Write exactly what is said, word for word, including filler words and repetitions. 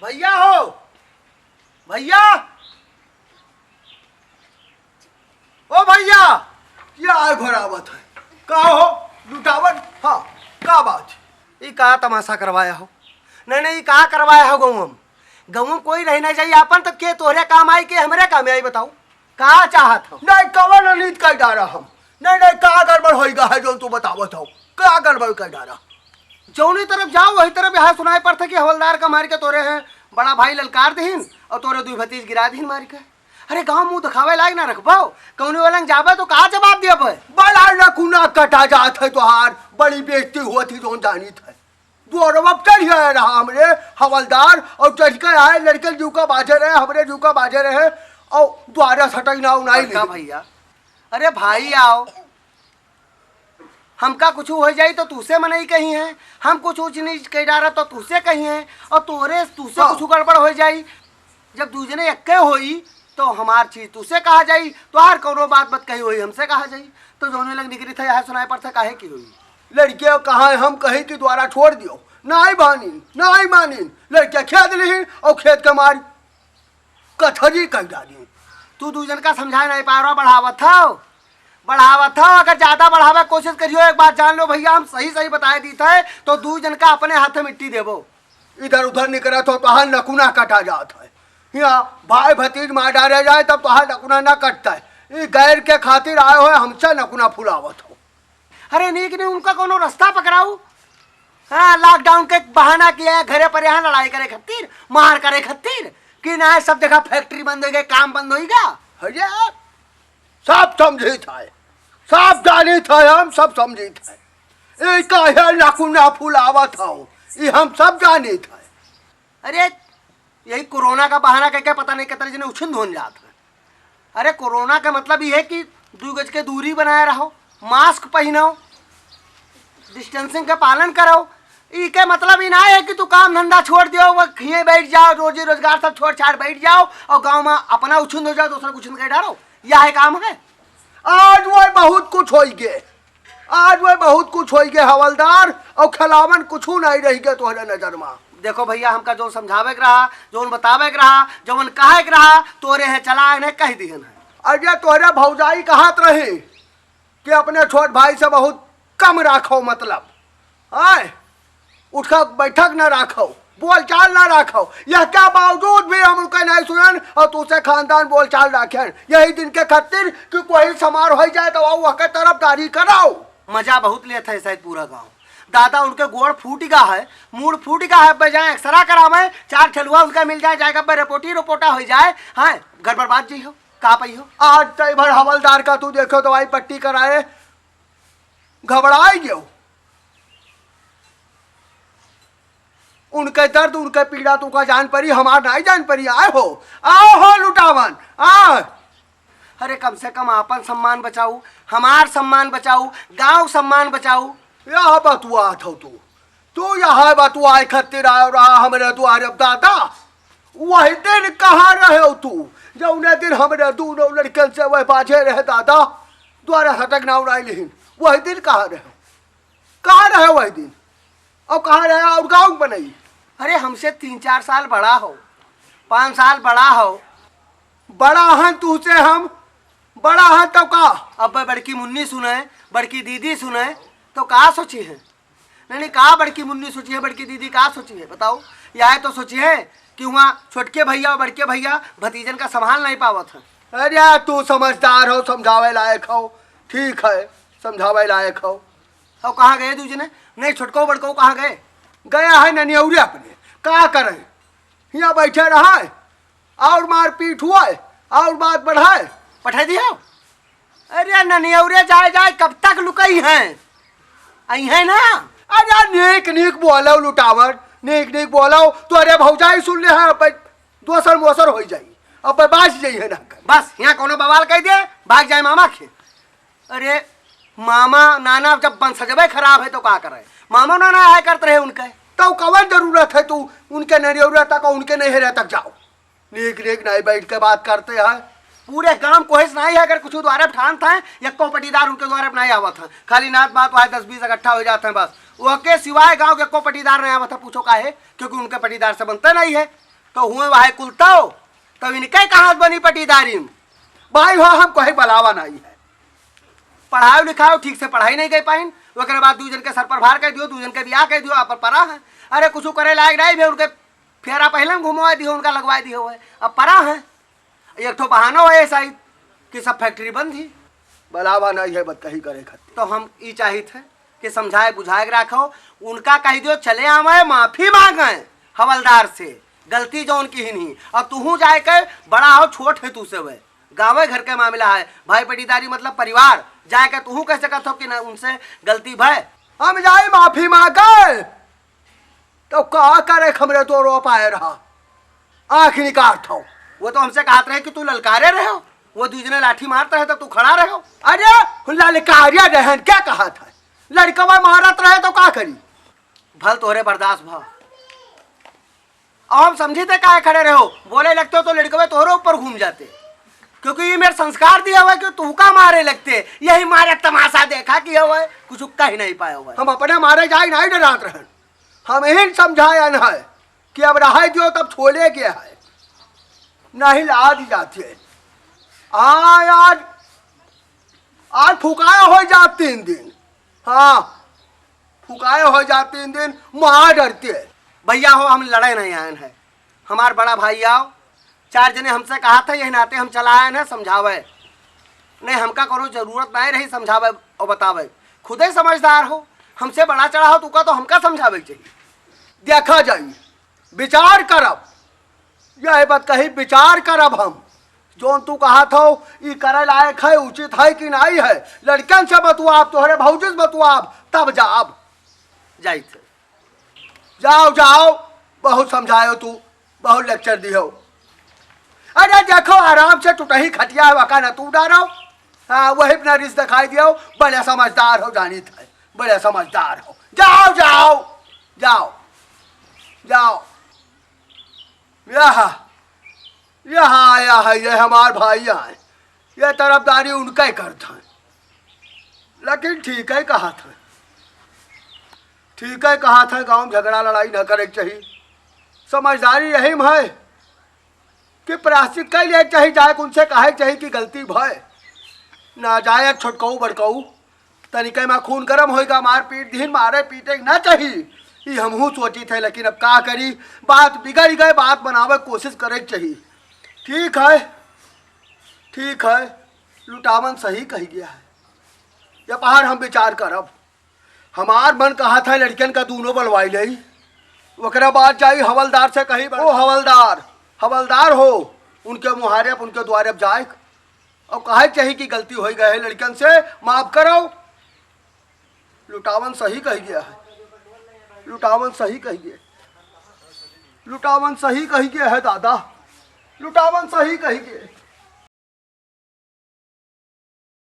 भइया हो, भइया, ओ भइया, ये आए भरावत है। का हो लुटावन? हाँ, का बात? ई का तमाशा करवाया हो? नहीं, नहीं, ई का करवाया हो गउवम? गउवम कोई रही ना जाई आपन, तब के तोहरे काम आई, के हमरे काम आई, बताओ? का चाहत हो? नहीं, कवन अनीत कइ डारा हम? नहीं, नहीं, का गड़बड़ होइगा है जउन तू बतावत हो? का गड़बड़ कइ डारा? जउनी तरफ जाओ, वही तरफ यहाँ सुनाई पड़त है कि हवलदार का मार के तोरे हैं बड़ा भाई ललकार दिहिन और तोरे दुई भतीज गिरा दिहिन मार के। अरे, गाँव मुँह देखावे लायक ना रखबो, कउनो वालन जाबे तो का जवाब दियबे? बड़ा नकुना कटा जात है तोहार, बड़ी बेइज्जती हुआ थी जउन जानित है। द्वारवा पे चढ़ आया रहा हमरे हवलदार, और चढ़ के आए, लड़के जीव का बाजे रहे, हमरे जीव का बाजे रहे, और द्वारा सटक ना उनाई बड़का ले। भइया, अरे भाई आओ, हमका कुछ होइ जाई तो तुसे मनई कही है, हम कुछ ऊँच नीच कइ डारा तो तुसे कही है, और तोरे तुसे हाँ। कुछ गड़बड़ होइ जाई, जब दुइ जने एक्के होई, तो हमार चीज तुसे कहा जाई, तोहार कउनो बात मत कही होई, हमसे कहा जाई। तो जउने लग निकरी था, यहाँ सुनाई पड़त है, काहे की होई? लड़के कहा है, हम कही कि द्वारा छोड़ दियो, नाई मानिन, नाई मानिन। लड़के खेद लिहिन और खेद के मारी कथरी कइ डाली। तू दुइ जन का समझाए नाई पा रहा, बढ़ावत हो, बढ़ावत हो। अगर ज्यादा बढ़ावे के कोशिश करियो, एक बात जान लो भइया, हम सही सही बताए दीत है, तो दुइ जन का अपने हाथ मिट्टी देबो। इधर उधर निकरत हो, तोहार नकुना कटा जात है। यहाँ भाई भतीज मार डारे जाए, तब तोहार नकुना ना कटता है। ई गैर के खातिर आए हो, हमसे नकुना फुलावत हो। अरे नीक नहीं, उनका कउनो रस्ता पकड़ाऊ। हाँ, lockdown के बहाना किया है, घरे पर यहाँ लड़ाई करे खातिर, मार करे खातिर, कि ना सब जगह factory बंद होइ गए, काम बंद होइगा। अरे, सब समझित है, सब जानित है, हम सब समझित है। ई काहे नकुना फुलावत हो, ई हम सब जानित है। अरे, यही कोरोना का बहाना कइके पता नहीं कितने जने उछिंद होन जात हैं। अरे, कोरोना का मतलब ये है कि दुइ गज के दूरी बनाए रहो, mask पहिनो, distancing का पालन करो। इके मतलब ई ना है कि तू काम धंधा छोड़ दियो, वो खिए बैठ जाओ, रोजी रोजगार सब छोड़ छाड़ बैठ जाओ और गाँव में अपना उछिंद हो जाओ, दूसरा उछिंद कइ डारो। यह है काम है? आज वो बहुत कुछ होइ गए, आज वो बहुत कुछ होइ गए हवलदार, और खिलावन कुछ नहीं रहि गए तोहरे नजर में। देखो भइया, हमका जउन समझावे के रहा, जउन बतावे के रहा, जउन कहे के रहा, तोरे है चला इन्हें कह दिहन है। अरे तोहरे भौजाई कहत रही कि अपने छोट भाई से बहुत कम राखो, मतलब, आए, उठक बैठक ना राखो, बोलचाल ना राखो। यह क्या बावजूद भी हम उनका नहीं सुनन और तुसे खानदान बोलचाल राखेन। यही दिन के खातिर कि कोई समारोह हो जाए तो आओ वह के तरफदारी कराओ। मजा बहुत लेत है शायद पूरा गाँव। दादा उनके गोड़ फूट गा है, मूड़ फूट गा है, अब जाए एक्सरा करावे, चार ठेलुआ उनका मिल जाए, जाएगा पे रिपोर्टी रिपोर्टा हो जाए। हाँ, घर बर्बाद जी हो, का पई हो? आज तई भर हवलदार का तू देखो दवाई पट्टी कराए, घबराई गयो। उनके दर्द, उनके पीड़ा तू का जान परी, हमार नाई जान परी। आए हो, आओ हो लुटावन, आ। अरे कम से कम आपन सम्मान बचाऊ, हमार सम्मान बचाऊ, गाँव सम्मान बचाऊ। यह बतुआत हो तू, तू यह बतुआए खातिर आयो रहा हमरे दुआरे। अब दादा, वही दिन कहाँ रहे हो तू, जौने दिन हमरे दोनों लड़कन से वह बाझे रहे दादा, द्वारा सटक ना उड़ाई लिहिन, वही दिन कहाँ रहे हो? कहाँ रहे वही दिन? और कहाँ रहे और गाँव बनई? अरे हमसे तीन चार साल बड़ा हो, पाँच साल बड़ा हो। बड़ा हन तू से हम, बड़ा हन तब का? अब बड़की मुन्नी सुने, बड़की दीदी सुने, तो का सोची है? नहीं, नहीं, का बड़की मुन्नी सोची है, बड़की दीदी का सोची है, बताओ? यह तो सोची है कि वहाँ छोटके भैया और बड़के भैया भतीजन का संभाल नहीं पावत है। अरे, तू समझदार हो, समझावे लायक हो, ठीक है, समझावे लायक हो। और कहाँ गए दूजने? नहीं, छोटको बड़को कहाँ गए? गया है ननियौरे अपने, का करे? हियाँ बैठे रहा है, और मारपीट हुआ है, और बात बढ़ाए। पठाई दियो। अरे ननियौरे जाए जाए कब तक लुकई हैं? आई हैं ना? अरे नीक नीक बोलो लुटावन, नीक नीक बोलो। तोरे भौजाई सुन ले है, अब दोसर मोसर होई जाई, अब बाच जाई है ना। बस यहाँ कोनो बवाल कह दे, भाग जाए मामा के। अरे मामा नाना जब बन सजबे खराब है तो का करे? मामा नाना आया करत रहे उनके। तो कवन जरूरत है तू उनके ननियौरे तक और उनके नैहरे तक जाओ? नीक नीक नहीं बैठ के बात करते हैं। पूरे गांव कोहिस नहीं है, अगर कुछ द्वारे ठान था, यक्को पटीदार उनके द्वारे नहीं आवत है। खाली नात बात वहाँ दस बीस इकट्ठा हो जाते हैं बस। ओके सिवाय गांव के यक्को पटीदार नहीं आवत है। पूछो काहे? क्योंकि उनके पटीदार से बनते नहीं है। तो हुए वहाँ कुलतो, तब इनके कहाँ बनी पटीदारी में? भाई हो, हम कोई बलावा नहीं है। पढ़ाओ लिखाओ, ठीक से पढ़ाई नहीं गई पाइन, ओकरे बाद दू जन के सर पर भार कर दियो, दू जन के बियाह कर दियो, आप पर परा है। अरे, कुछ करे लायक नहीं भी, उनके फेरा पहले में घुमवा दियो, उनका लगवा दियो है, अब परा है। एक ठो बहाना है ऐसा ही कि सब फैक्ट्री बंद ही। बलावा नहीं है बतकही करे खातिर। तो हम ई चाहित है कि समझाए बुझाए के राखो, उनका कह दियो चले आवे, माफी मांगे हवलदार से, गलती जौन की ही नहीं। अब तूहू जाए के बड़ा हो, छोट है तू से वह, गाँवे घर के मामला है, भाई पटीदारी मतलब परिवार, जाए के तूहू कह सकत हो कि ना उनसे गलती भय। हम जाई माफी मांगे, तो का करे, हमरे तो रो पाए रहा, आँख निकाल थो। वो तो हमसे कहत रहे कि तू ललकारे रहे हो, वो दू जने लाठी मारत रहे तो तू खड़ा रहे हो। अरे, ललकारे रहन क्या कहा था, लड़कवा मारत रहे तो का करी? भल तोहरे बर्दाश्त भा। अब हम समझी थे काहे खड़े रहे हो, बोले लगते हो तो लड़कवे तोहरे ऊपर घूम जाते, क्योंकि ये मेरे संस्कार दिया हुआ है कि तुमका मारे लगते, यही मारे तमाशा देखा कि हुआ है, कुछ कह नहीं पाए हुआ है। हम अपने मारे जाए नहीं डरात रहन, हम यही समझायन है कि अब रहे दियो तब छोड़े के है, नहीं लाद जाते। हाँ यार, आज फुकाए हो जा तीन दिन, हाँ, फुकाए हो जा तीन दिन, मार डरते। भैया हो, हम लड़े नहीं आयन है, हमार बड़ा भाई आओ, चार जने हमसे कहा था, यही नाते हम चला आयन है समझावे, नहीं हमका करो जरूरत नहीं रही समझावे और बतावे, खुदे समझदार हो, हमसे बड़ा चढ़ा हो, तुका तो हमका समझावे के चाहिए। देखा जाई, विचार करब, यह बात कही, विचार करब हम। जौन तू कहत हो, ई करे लायक है, उचित है कि नहीं है, लड़कन से बतुआब, तोहरे भौजी से बतुआब, तब जाब। जाइत है। जाओ, जाओ, बहुत समझायो तू, बहुत लेक्चर दियो। अरे देखो, आराम से टुटही खटिया है, वका न तू डारो। हाँ, वही अपना रिस दिखाई दियो, बड़े समझदार हो, जानित है, बड़े समझदार हो। जाओ, जाओ, जाओ, जाओ। यह, यह आया है, ये हमार भाई आए, ये तरफदारी उनका ही करत है। लेकिन ठीक है कहा था, ठीक है कहा था, गाँव में झगड़ा लड़ाई न करे के चाहिए। समझदारी यही में है कि प्रायश्चित कर लिए चाहिए, जाए उनसे कहे चाहिए कि गलती भय ना जाए, छोटकऊ बड़कऊ तनिके में खून गरम होइगा, मार पीट दिहिन, मारे पीटे के ना चाही, ई हमहू सोचित है, लेकिन अब का करी, बात बिगड़ गए, बात बनावे के कोशिश करे के चाही। ठीक है, ठीक है, लुटावन सही कही गया है, ये पहाड़ हम विचार करब। हमार मन कहा था लड़कियन का दूनो बलवाई ले, ओकरा बाद जाई हवलदार से कही, "ओ हवलदार, हवलदार हो, उनके मुहारे अब, उनके द्वारे अब जाए।" और कहे के चाही कि गलती हो गए है लड़कन से, माफ करो। लुटावन सही कही गया है, लुटावन सही कही गया, लुटावन सही कही गया है दादा, लुटावन सही कही गया।